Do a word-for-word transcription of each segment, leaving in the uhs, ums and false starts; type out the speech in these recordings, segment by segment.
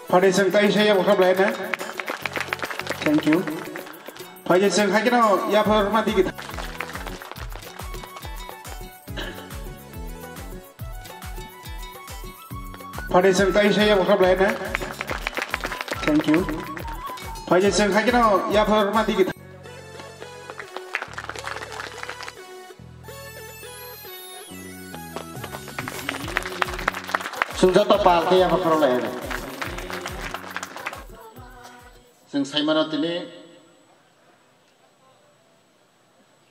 Phaidi chwng tai se yapharma lai na. Thank you. Phaidi chwng hai kheno yapharma digi. Phaidi chwng tai se yapharma lai na. Thank you. Phaidi chwng hai kheno yapharma digi. Chwng joto pal khe yapharma lai. Chwng saimano tini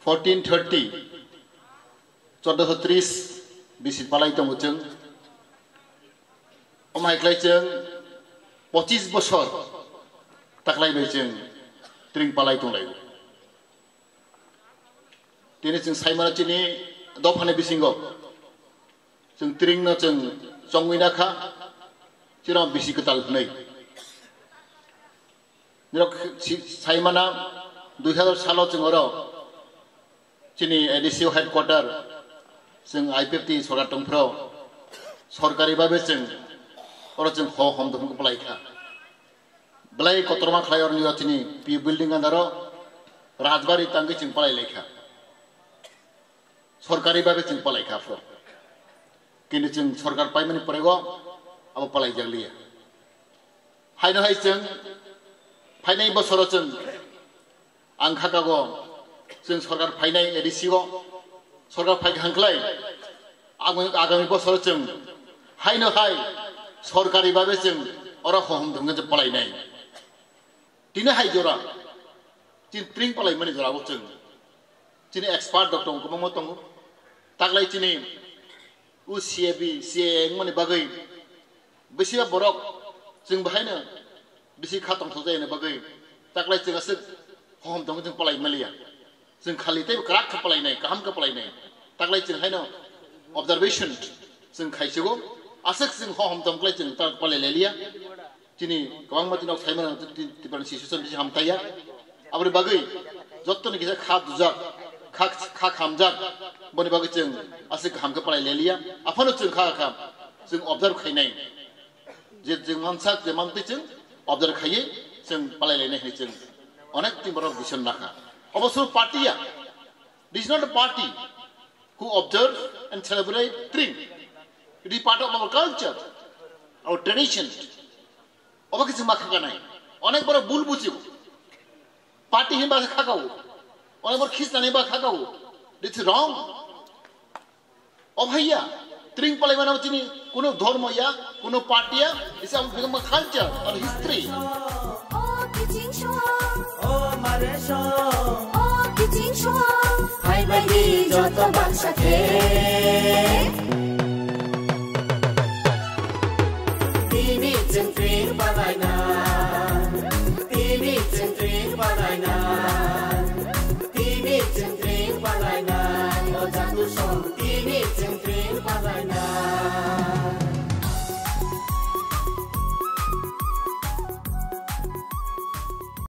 fourteen thirty, chordoso tris bisi palai tongo chwng. Omo hai khlai chwng pochis bosor taklai bai chwng tring palai tonglaio. Tini chwng saimano chini dophani bisingo chwng tringno chwng chongwi nakha, chwngno bisi kwtal hwnwi. Nirok si-, saimana dui hazar salo chwng oro chini A D C headquarter chwng I P F T sorkar tongphro sorkari babe chwng oro chwng ho hom dum kwplai kha. Belai kotorma khlai oro nirok chini P U building andaro Rajbari tangwi chwng palai lai kha. Sorkari babe chwng palai kha phro. Kintu chwng sorkar paimani porego abo palai jak liya. Haino hai chwng phainai bosoro chwng ang khakago chwng sorkar phainai A D C o sorkar phai hangklai agami, agami bosoro chwng haino hai sorkari babe chwng oro hohom thumkhe chwng palainai. Tini hai jora chini tring palaimani jorabo chwng chini expert rok tongo, kwbangma tongo. Taklai chini o C A B, C A A wngmani bagwi bisiba borok chwng bahaino bisi kha tongthokjak yani bagwi taklai chwng aswk hohom tongwi chwng palai maliya. Chwng khali teibo kwrak khe palainai, kaham khe palainai. Taklai chwng haino observation chwng khaisigo, aswk chwng hohom tongklai chwng ta palai lailiya. Chini kwbangma tini nok saimano ti-, Tiprani situation bisi hamtaiya. Aboni bagwi jottoni kisa kha dujak, kha, kha khamjak, boni bagwi chwng aswk kaham khe palai lailiya. Aphano chwng kha kha, chwng observe khainai. Je chwng mansak, je mantwi chwng observe khaiwi chwng palai lainai hinwi chwng onek tin borok decision nakha. Obo suru party ya. This is not a party who observe and celebrate Tring. It is part of our culture, our tradition. Obo khe chwng ma khakanai. Onek borok bul bujigo. Party hinba khe khakao. Onek borok khisnani ba khakao. This is wrong. Obo hai ya. Tring palai mano chini kuno dhormo ya, kuno party ya. It's our culture, our history. O kiching song. O mare song. O kiching song. Hai bai di joto bangsa khe. Tini chwng tring palaina. Tini chwng tring palaina. Tini chwng tring palaina. O jatu song. Tini chwng tring palaina.